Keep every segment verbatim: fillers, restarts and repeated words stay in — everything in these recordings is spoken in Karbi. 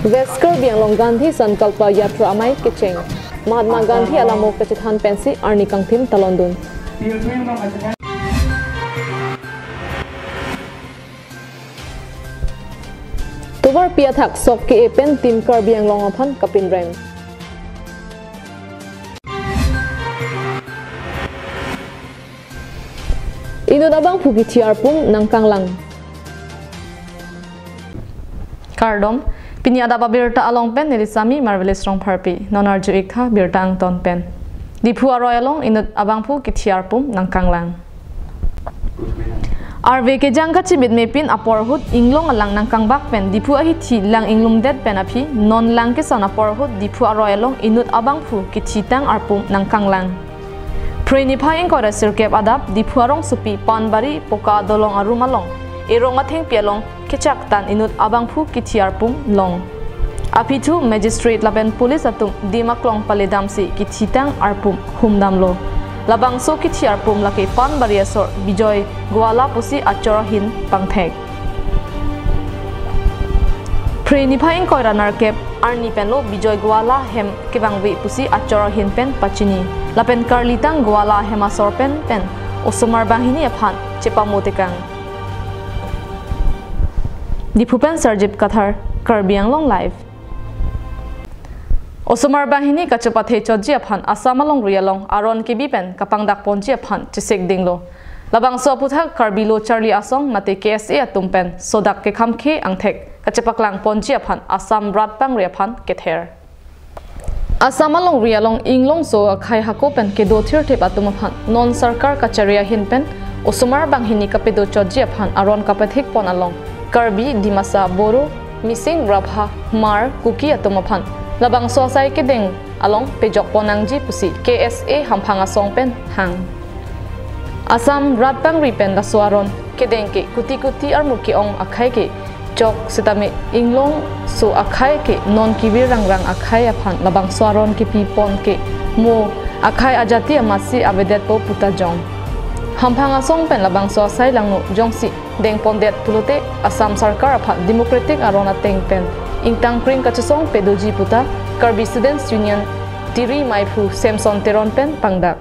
West Karbi Anglong Gandhi Sankalpa Yatra amei kecheng. Mahatma Gandhi alamo kachethan pensi arni kangthim talondun. Tovarpi athak sok ke-e pen Team Karbi Anglong aphan kapinrem. Inut abangphu kithi arpum nangkanglang. Kardom, pini adap abirta along pen neli Sami Marvelous Rongpharpi, non arju-ik tha birta angton pen. Diphu aroi along inut abangphu kithi arpum nangkanglang. Arve kejang kachimitme pin apor ahut inglong alang nangkangbak pen Diphu ahithi lang inglumdet pen aphi non lang kesan apor ahut Diphu aroi along inut abangphu kithitang arpum nangkanglang. Phre niphai ingkoi ra sirkep adap Diphu arongsopi Panbari Poka Dolong arum along, erong athengpi along kechaktan inut abangphu kithi arpum long. Aphi thu magistrate lapen police atum dim aklong paledamsi kithitang arpum humdamlo. Labangso kithi arpum lake Panbari asor Bijoy Goala pusi achor ahin pangthek. Phre niphai ingkoi ra nerkep arni penlo Bijoy Goala hem kevangve pusi achor ahin pen pachini. Lapen karlitang Goala hem asor pen pen osomar banghini aphan chepamotekang. Diphu pen Sarjip Kathar, Karbi Anglong Live. Osomar banghini kachepathe chotji aphan Assam alongri along aron kebi pen kapangdak ponji aphan chesik dinglo. Labangso aputhak Karbi Lo Charli Asong mate K S A atum pen sodak kekhamkhe angthek kachepaklang ponji aphan Assam rat pangri aphan kether. Assam alongri along inglongso akhei hako pen kedo thirthip atum aphan non sarkar kachari ahin pen osomar banghini kapedo chotji aphan aron kapathik pon along Karbi, Dimasa, Boro, Mising, Rabha, Hmar, Kuki atum aphan labangso asai kedeng along pejok pon nangji pusi K S A hamphang asong pen hang. Assam rat pangri pen laso aron kedeng ke kuti kuti armu ke-ong akhei kechok setame inglongso akhei ke non kevir rangrang akhei aphan labangso aron kepi pon ke mo akhei ajati amatsi avedetpo puta jong. Hamphang asong pen labangso asai langno jongsi dengpondet pulote Assam sarkar aphan democratic aron ateng pen ingtangkring kachesong pedoji puta Karbi Students Union Tiri maiphu Samson Teron pen pangdak.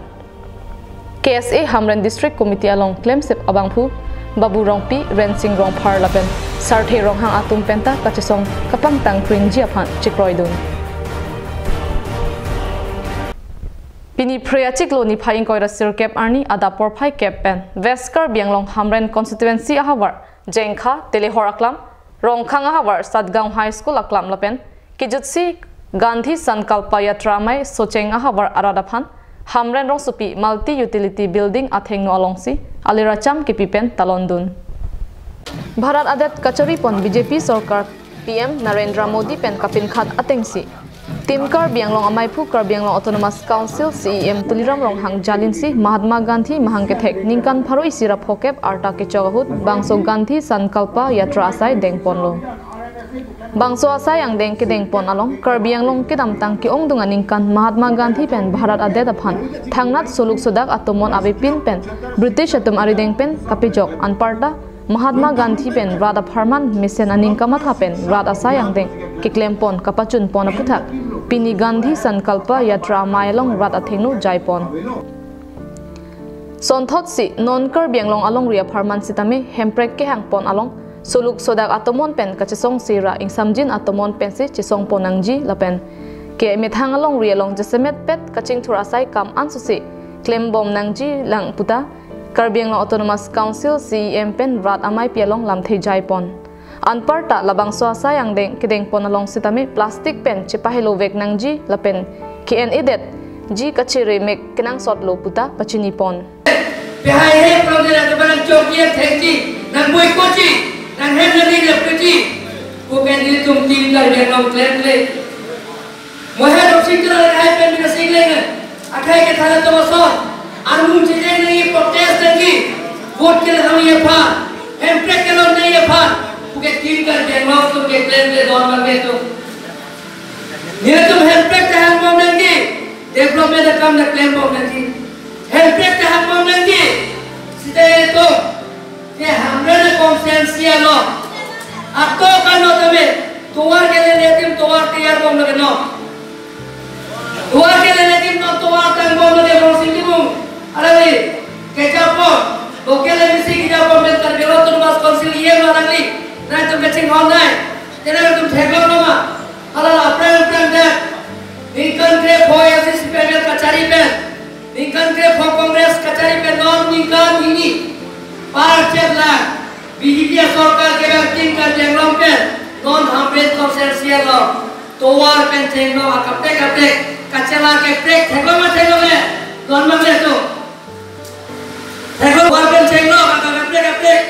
K S A Hamren District Committee along klemsip abangphu Babu Rongpi, Rensing Rongphar lapen Sarthe Ronghang atum penta kachesong kapangtangkringji aphan chekroidun. Pini Phre achiklo niphai ingkoi ra sirkep arni adap porphai kep pen West Karbi Anglong Hamren constituency ahavar Jengkha, Telehor aklam, Rongkhang ahavar Satgaon High School aklam lapen kejutsi Gandhi Sankalpa Yatra amei Socheng ahavar arat aphan Hamren rongsopi Multi Utility Building athengno alongsi aliracham kepi pen talondun. Bharat adet kachari pon B J P sorkar P M Narendra Modi pen kapinkhat atengsi Team Karbi Anglong amaiphu Karbi Anglong Autonomous Council C E M Tuliram Ronghang jalinsi Mahatma Gandhi mahang kethek ningkan pharo isi ra phokep arta kechok ahut bangso Gandhi Sankalpa Yatra asai dengponlo. Bangso asai angdeng kedengpon along Karbi Anglong kedamtang ke-ongdung aningkan Mahatma Gandhi pen Bharat adet aphan thangnat soluk sodak atomon avepin pen British atum arideng pen kapejok anparta Mahatma Gandhi pen rat apharman mesen aning kamatha pen rat asai angdeng keklempon kapachunpon aputhak pini Gandhi Sankalpa Yatra amei along rat athengno jaipon. Sonthotsi non Karbi Anglong alongri apharman sitame hemprek kehangpon along soluk sodak atomon pen kachesongse ra ingsamjin atomon pensi chesongpon nangji lapen kemethang alongri along jasemet pet kachingthur asai kam ansose klembom nangji lang puta Karbi Anglong Autonomous Council C E M pen rat ameipi along lamthe jaipon. Anparta labangso asai angdeng kedengpon along sitame plastic pen chepahelovek nangji lapen ke-en-edetji kacheremek kenangsotlo puta pachinipon. Pehai he problem na tebarang chok ye thekji, nang bui koji, nang hem na ni le peti. Ko ke ni tum tin kar yang nong klem le. Moher Rosing Teron hai pen mina sing lengan. Akhai ke thana to mason. Armung chejeng nangji protest nangji. Vote ke laham ye pha. Hemprek ke lon nangji pha. Puke tin kar jengmau tum ke klem le don bang ke tum. Nila tum hemprek ke hang bom nangji. Development akam na klem bom nangji. Hemprek ke hang bom nangji. Sita ye tum. Ke Hamren constituency along ato kano tame Tovar kelele adim tovar tiyar bom lage non. Tovar kelele adim non tovar tang bom lage Rongsin Timung. Alangli kejapon, local M A C kejapon pen Karbi Anglong Autonomous Council E M alangli nangtum kachinghon nai. Tena nangtum theklong lo ma? Hala la prang prang dak. Ningkan krepho A C C P M L kachari pen, ningkan krepho Congress kachari pen non ningkan hini par chet lang B J P asorkar kevang tin Karbi Anglong pen non Hamren constituency along tovar pen chengno akaprek kaprek kachela kaprek theklong ma theklongle? Non mang le tu. Theklong, tovar pen chengno akaprek kaprek.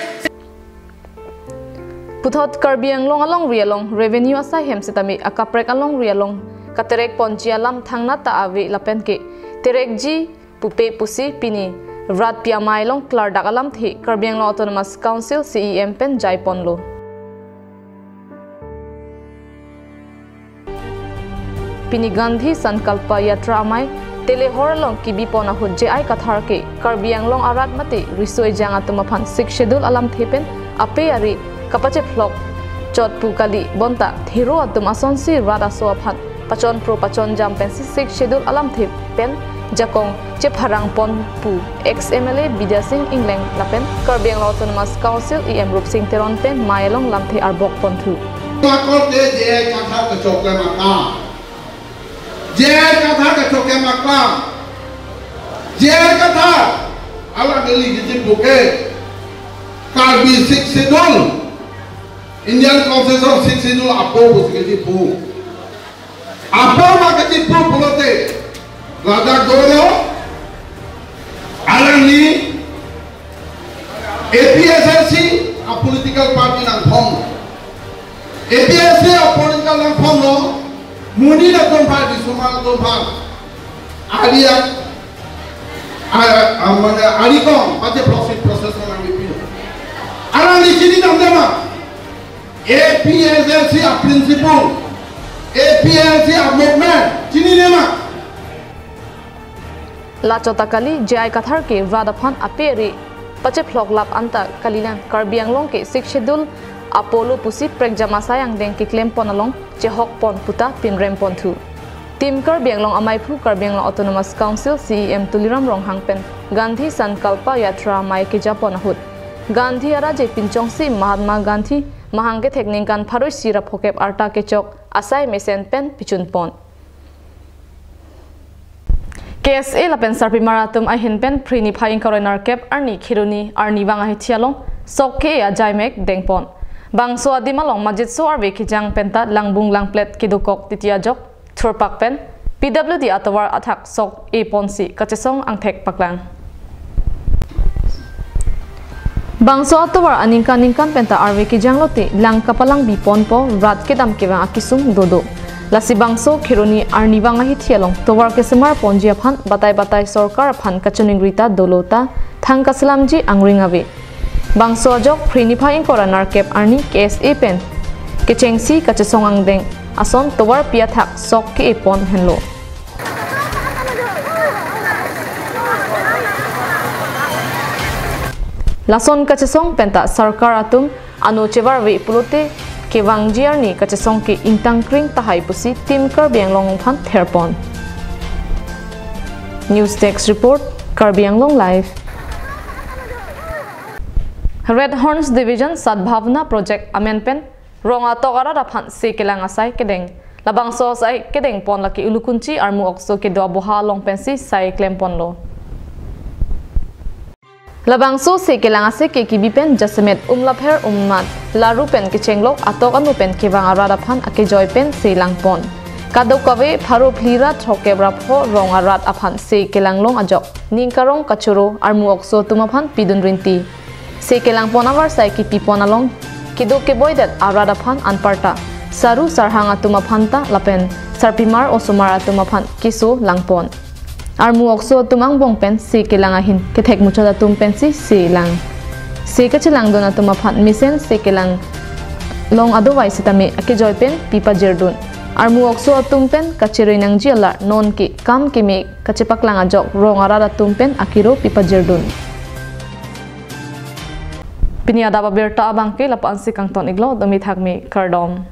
Puthot Karbi Anglong alongri along revenue asai hem sitame akaprek alongri along katerek ponji alam thangnat ta ave lapen ke terekji pupe pusi pini rat pi amei along klardak alamthe Karbi Anglong Autonomous Council C E M pen jaiponlo. Pini Gandhi Sankalpa Yatra amei telehor along kibipon ahut J I Kathar ke Karbi Anglong arat mate riso ejang atum aphan Sixth Schedule alamthe pen ape ari kapachephlok chot pu kali bonta thero atum asonsi rat aso aphan pachon pro pachon jam pensi Sixth Schedule alamthe pen jakong chepharang pon pu ex M L A Bidya Sing Engleng lapen Karbi Anglong Autonomous Council E M Rupsing Teron pen mei along lamthe arbok ponthu. Makor ke J I Kathar kechok le maka. J I Kathar kechok ke maka. J I Kathar alangli keji pu ke Karbi Sixth Schedule, Indian Constitution Sixth Schedule apo pusi keji pu. Apo ma keji pu pulote ladak dolo alangli A P H L C a political party nangphong. A P H L C a political nangphonglo, monit atum aphan, bisomar atum aphan. Ari a, a, a, mane ari kong pachephlok si process nangkepilo. Alangli chinidamde ma? A P H L C a principle, A P H L C a movement chinine ma? Lachot ta kali, J I Kathar ke rat aphan ape ari pachephlok lap anta kalilang, Karbi Anglong ke Sixth Schedule apolo pusi prekjam asai angdeng keklem pon along chehok pon puta pinrem ponthu. Team Karbi Anglong ameiphu Karbi Anglong Autonomous Council C E M Tuliram Ronghang pen Gandhi Sankalpa Yatra amei kejapon ahut Gandhi araje pinchongsi Mahatma Gandhi mahang kethek ningkan pharo isi ra phokep arta kechok asai mesen pen pichun pon. K S A lapen sarpimar atum ahin pen Phre niphai ingkoi ra nerkep arni Kheroni Arnivang ahithi along sok ke-e ajaimek dengpon. Bangso adim along majitso arve kejang penta langbung langplet kedokok titi ajok thurpak pen P W D atovar athak sok-e ponsi kachesong angthek paklang. Bangso atovar aningkan ningkan penta arve kejang lote lang kapalangbi ponpo, rat kedam kevang akesung dodo. Lasi bangso Kheroni Arnivang ahithi along tovar kesemar ponji aphan batai batai sorkar aphan kachiningri ta dolo ta thang kaselamji angring ave. Bangso ajok Phre niphai ingkoi ra nerkep arni K S A pen kechengsi kachesong angdeng ason tovarpi athak sok ke-e pon henlo. Lason kachesong penta sorkar atum ano chevarve pulote kevangji arni kachesong ke ingtang kring tahai pusi Team Karbi Anglong aphan therpon. News Desk Report, Karbi Anglong Live. Red Horns Division Sadbhavna Project amen pen rong atok arat aphan se kelang asai kedeng. Labangso asai kedeng pon lake Ulukunchi Armu Okso kedo aboha along pensi sai klem ponlo. Labangso se kelang asai ke kibi pen jasemet umlapher ummat laru pen kechenglok atok anu pen kevang arat aphan akejoi pen se lang pon. Kadokave pharo phli ra throkkep ra pho rong arat aphan se kelang long ajok ning karong kachoro Armu Okso atum aphan pidun rinti. Se kelang pon avarsai kipi pon along kedo keboi det arat aphan anparta saru sarhang atum aphan ta lapen sarpimar osomar atum aphan keso lang pon. Armu Okso atum angbong pen se kelang ahin kethek muchot atum pensi se lang. Se kachelang dun atum aphan mesen se kelang long adovai sitame akejoi pen pi pajirdun. Armu Okso atum pen kachere nangji alar non ke kam keme kachepaklang ajok rong arat atum pen akiro pi pajirdun. Pini adap abirta abang ke lapu-ansi kangton iklo, domi thakmi, kardom.